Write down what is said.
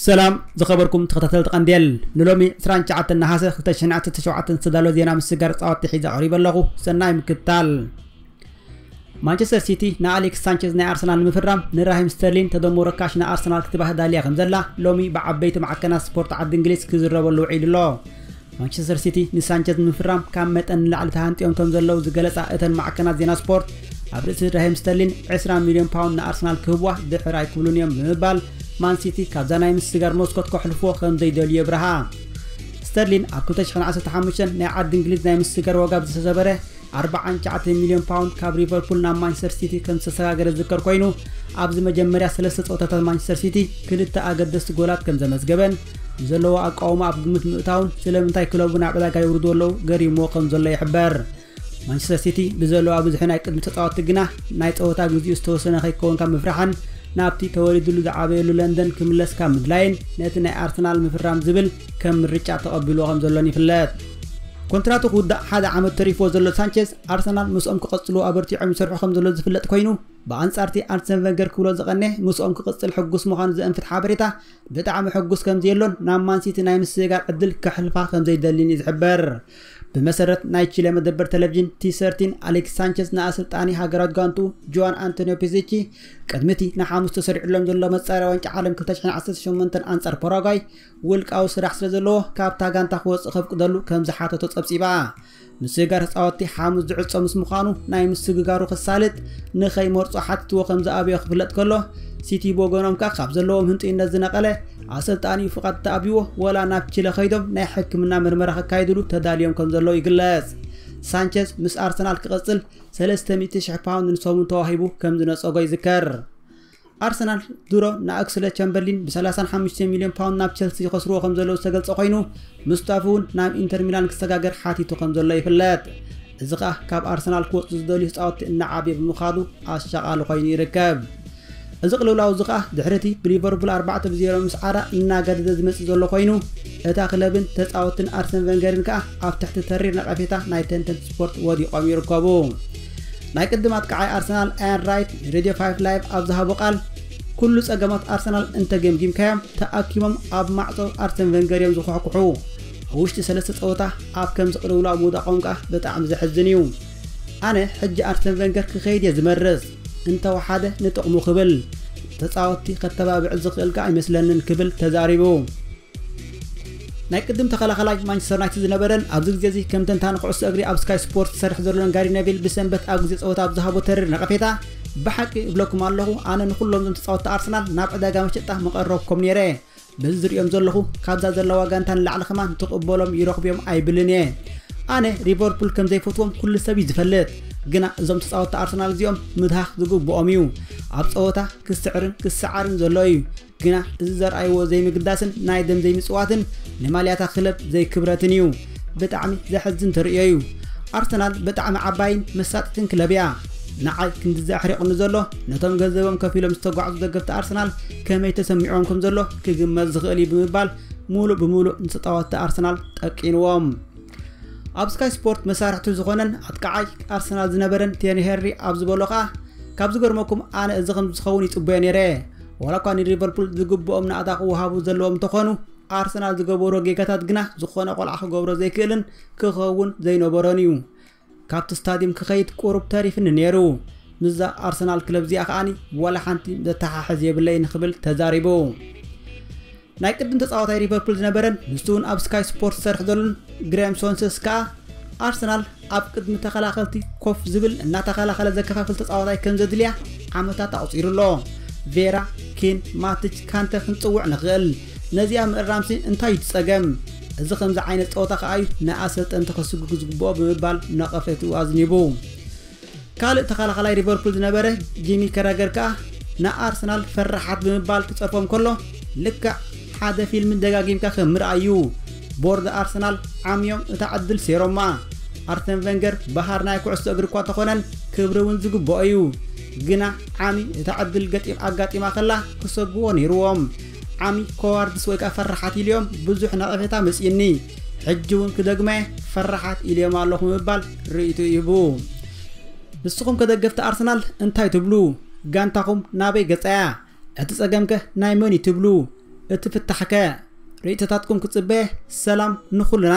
ሰላም ዝኸበርኩም ተኸታተልቲ ቀንዴል፣ ንሎሚ ዕስራን ትሽዓተን ነሓሰ ክልተ ሽሕን ዓሰርተ ሸውዓተን ዝተዳለወ ዜና ምስጋር ጻወቲ ሒዘ ቀሪበ ኣለኹ። ሰናይ ምክታል። ማንቸስተር ሲቲ ንኣሌክስ ሳንቸዝ ናይ ኣርሰናል ንምፍራም ንራሂም ስተርሊን ተደምሮ ካሽ ንኣርሰናል ክትባህ ዳልያ ከም ዘላ ሎሚ ብዓበይቲ ማዕከናት ስፖርት ዓዲ እንግሊዝ ክዝረበሉ ውዒሉ ኣሎ። ማንቸስተር ሲቲ ንሳንቸዝ ንምፍራም ካብ መጠን ንላዕሊ ተሃንጥዮም ከም ዘለዉ ዝገለጻ እተን ማዕከናት ዜና ስፖርት፣ ኣብ ርእሲ ራሂም ስተርሊን ዕስራ ሚልዮን ፓውንድ ንኣርሰናል ክህብዋ ድሕር ኣይክብሉን እዮም ብምባል፣ ማን ሲቲ ካብዛ ናይ ምስጋር መስኮት ከሕልፍዎ ከም ዘይደልዩ የብርሃ። ስተርሊን ኣብ ክልተ ሽሕን ዓሰርተ ሓሙሽተን ናይ ዓዲ እንግሊዝ ናይ ምስጋር ዋጋ ብዝተሰበረ ኣርባዓን ትሽዓተን ሚልዮን ፓውንድ ካብ ሊቨርፑል ናብ ማንቸስተር ሲቲ ከም ዝተሰጋገረ ዝዝከር ኮይኑ፣ ኣብዚ መጀመርያ ሰለስተ ጸወታታት ማንቸስተር ሲቲ ክልተ ኣገደስቲ ጎላት ከም ዘመዝገበን ንዘለዎ ኣቃውማ ኣብ ግምት ምእታውን ስለምንታይ ክለቡ ናብ ዕዳጋ የውርዱ ኣለዉ ገሪምዎ ከም ዘሎ ይሕበር። ማንቸስተር ሲቲ ብዘለዋ ብዝሒ ናይ ቅድሚ ተጻወትቲ ግና ናይ ጸወታ ግዜኡ ዝተወሰነ ከይከውን ካብ ምፍራሕን ናብቲ ተወሊድሉ ዝዓበየሉ ለንደን ክምለስ ካብ ምድላይን ነቲ ናይ ኣርሰናል ምፍራም ዝብል ከም ምርጫ ተቐቢልዎ ከም ዘሎን ይፍለጥ። ኮንትራቱ ክውዳእ ሓደ ዓመት ተሪፍዎ ዘሎ ሳንቸዝ፣ ኣርሰናል ምስኦም ክቐጽሉ ኣበርቲዖም ይሰርሑ ከም ዘሎ ዝፍለጥ ኮይኑ፣ ብኣንጻርቲ ኣርሰን ቨንገር ክብሎ ዝቐነ ምስኦም ክቕጽል ሕጉስ ምዃኑ ዘእንፍት ሓበሬታ ብጣዕሚ ሕጉስ ከም ዘየሎን ናብ ማንሲቲ ናይ ምስጋር ዕድል ከሕልፋ ከም ዘይደልን እዩ ዝሕበር። ብመሰረት ናይ ቺለ መደበር ቴሌቪዥን ቲ ሰርቲን፣ ኣሌክስ ሳንቸዝ ንኣሰልጣኒ ሃገራዊት ጋንቱ ጆዋን ኣንቶኒዮ ፒዚቺ ቅድሚ እቲ ንሓሙስ ተሰሪዑሎም ዘሎ መጻረያ ዋንጫ ዓለም ክልተ ሽሕን ዓሰርተ ሸሞንተን ኣንጻር ፓራጓይ ውልቃዊ ስራሕ ስለ ዘለዎ ካብታ ጋንታ ክወጽእ ከፍቅደሉ ከም ዝሓተቶ ጸብጺባ። ምስግጋር ተጻወትቲ ሓሙስ ዝዕጾ ምስ ምዃኑ ናይ ምስግጋሩ ክሳልጥ ንኸይመርጾ ሓቲትዎ ከም ዝኣብዮ ክፍለጥ ከሎ፣ ሲቲ ብወገኖም ከኣ ካብ ዘለዎም ህንጡይነት ዝነቐለ ኣሰልጣኒኡ ፍቓድ ተኣብይዎ ወላ ናብ ቺለ ከይዶም ናይ ሕክምና ምርመራ ከካይድሉ ተዳልዮም ከም ዘለዉ ይግለጽ። ሳንቸዝ ምስ ኣርሰናል ክቐጽል ሰለስተ ሚእቲ ሽሕ ፓውንድ ንሰሙን ተዋሂቡ ከም ዝነጸጎ ይዝከር። ኣርሰናል ድሮ ንኣክስለ ቸምበርሊን ብ35 ሚልዮን ፓውንድ ናብ ቸልሲ ይኸስርዎ ከም ዘለዉ ዝተገልጸ ኮይኑ፣ ምስታፉ እውን ናብ ኢንተር ሚላን ክሰጋገር ሓቲቱ ከም ዘሎ ይፍለጥ። እዚ ከኣ ካብ ኣርሰናል ክወጹ ዝደልዩ ተጻወትቲ እናዓብየ ብምኻዱ ኣሻቓሊ ኮይኑ ይርከብ። እዚ ቅልውላው እዚ ከኣ ድሕሪ እቲ ብሊቨርፑል ኣርባዕተ ብ ዜሮ ምስዓራ እናገደደ ዝመጽእ ዘሎ ኮይኑ፣ እታ ክለብን ተጻወትን ኣርሰን ቨንገርን ከኣ ኣብ ትሕቲ ተሪር ነቐፌታ ናይ ተንተንቲ ስፖርት ወዲቖም ይርከቡ። ናይ ቅድም ኣጥቃዓይ ኣርሰናል ኣያን ራይት ንሬድዮ ፋይቭ ላይቭ ኣብ ዝሃቦ ቃል፣ ኩሉ ጸገማት ኣርሰናል እንተገምጊምካዮም ተኣኪቦም ኣብ ማዕጾ ኣርሰን ቨንገር እዮም ዝኹሕኩሑ። ኣብ ውሽጢ ሰለስተ ጸወታ ኣብ ከምዚ ቅልውላው ምውዳቖም ከኣ ብጣዕሚ ዘሕዝን እዩ። ኣነ ሕጂ ኣርሰን ቨንገር ክኸይድ እየ ዝመርጽ፣ እንተወሓደ ንጥቕሙ ክብል። ተጻወትቲ ከተባብዕ ዝኽእል ከኣ ኣይመስለንን ክብል ተዛሪቡ። ናይ ቅድም ተኸላኸላይ ማንቸስተር ዩናይትድ ዝነበረን ኣብዚ ግዜ እዚ ከም ተንታኒ ኩዕሶ እግሪ ኣብ ስካይ ስፖርት ዝሰርሕ ዘሎን ጋሪ ነቪል ብሰንበት ኣብ ግዜ ጸወታ ኣብ ዝሃቦ ተሪር ነቐፌታ፣ ብሓቂ እብለኩም ኣለኹ፣ ኣነ ንኹሎም እዞም ተጻወትቲ ኣርሰናል ናብ ዕዳጋ መሸጣ ምቐረብኩም ነይረ። በዚ ዝርእዮም ዘለኹ ካብዛ ዘለዋ ጋንታ ንላዕሊ ከማን ትቕበሎም ይረኽብዮም ኣይብልን እየ። ኣነ ሊቨርፑል ከም ዘይፈትዎም ኩሉ ሰብ እዩ ዝፈልጥ፣ ግና እዞም ተጻወትቲ ኣርሰናል እዚኦም ምድሃኽ ዝግብኦም እዩ። ኣብ ጸወታ ክስዕርን ክሰዓርን ዘሎ እዩ። ግና እዚ ዘርኣይዎ ዘይምግዳስን ናይ ደም ዘይምጽዋትን ንማልያታ ክለብ ዘይክብረትን እዩ። ብጣዕሚ ዘሕዝን ተርእዮ እዩ። ኣርሰናል ብጣዕሚ ዓባይን መሳጥትን ክለብ እያ። ንዓይ ክንድዚ ኣሕሪቑኒ ዘሎ፣ ነቶም ገንዘቦም ከፊሎም ዝተጓዕዙ ደገፍቲ ኣርሰናል ከመይ ተሰሚዖም ከም ዘሎ ክግመት ዝኽእል እዩ ብምባል ሙሉእ ብሙሉእ ንተጻወትቲ ኣርሰናል ጠቂንዎም። ኣብ ስካይ ስፖርት መሳርሕቱ ዝኾነን ኣጥቃዓይ ኣርሰናል ዝነበረን ቴሪ ሄንሪ ኣብ ዝበሎ ከኣ፣ ካብ ዝገርመኩም ኣነ እዚ ከም ዝኸውን ይጽበዮ ነይረ። ዋላ እኳ ንሊቨርፑል ዝግብኦም ናእዳ ክወሃቡ ዘለዎም እንተኾኑ፣ ኣርሰናል ዝገበሮ ጌጋታት ግና ዝኾነ ቆልዓ ክገብሮ ዘይክእልን ክኸውን ዘይነበሮን እዩ። ካብቲ ስታድየም ክኸይድ ቁሩብ ተሪፍኒ ነይሩ። ምስዛ ኣርሰናል ክለብ እዚኣ ከኣኒ ዋላ ሓንቲ ዘተሓሕዝ የብለይን ክብል ተዛሪቡ። ናይ ቅድም ተጻዋታይ ሊቨርፑል ዝነበረን ንሱ እውን ኣብ ስካይ ስፖርት ዝሰርሕ ዘሎን ግርያም ሶንሰስ ከኣ ኣርሰናል ኣብ ቅድሚ ተኸላኸልቲ ኮፍ ዝብል እናተኸላኸለ ዘከፋፍል ተጻዋታይ ከም ዘድልያ ዓመታት ኣቑጺሩ ኣሎ። ቬራ፣ ኬን፣ ማቲች፣ ካንተ ክንጽውዕ ንኽእል። ነዚኣ ምእራምሲ እንታይ እዩ እቲ ጸገም? እዚ ከምዚ ዓይነት ጸወታ ከኣ እዩ ንኣሰልጠንቲ ከስግጉ ዝግብኦ ብምባል ነቐፌትኡ ኣዝኒቡ። ካልእ ተኸላኸላይ ሊቨርፑል ዝነበረ ጂሚ ከራገር ከኣ ንኣርሰናል ፈራሓት ብምባል ክጸርፎም ከሎ፣ ልክዕ ሓደ ፊልም ደጋጊምካ ከም ምርኣይ እዩ። ቦርድ ኣርሰናል ዓምዮም እታ ዕድል ሴሮማ። ኣርሰን ቨንገር በሃር ናይ ኩዕሶ እግሪ እኳ ተኾነን ክብሪ እውን ዝግብኦ እዩ። ግና ዓሚ እታ ዕድል ገጢም ኣጋጢማ ከላ ክሰግዎ ነይርዎም። ዓሚ ኮዋርድስ ወይ ከኣ ፈራሓት ኢልዮም ብዙሕ ነቐፌታ መጺእኒ። ሕጂ እውን ክደግመ ፈራሓት ኢልዮም ኣለኹ ምባል ርእይቶ ይህቡ። ንስኹም ከደገፍቲ ኣርሰናል እንታይ ትብሉ? ጋንታኹም ናበይ ገጻያ? እቲ ጸገምከ ናይ መን እዩ ትብሉ? እቲ ፍታሕከ? ርእይቶታትኩም ክጽበ። ሰላም ንኹልና።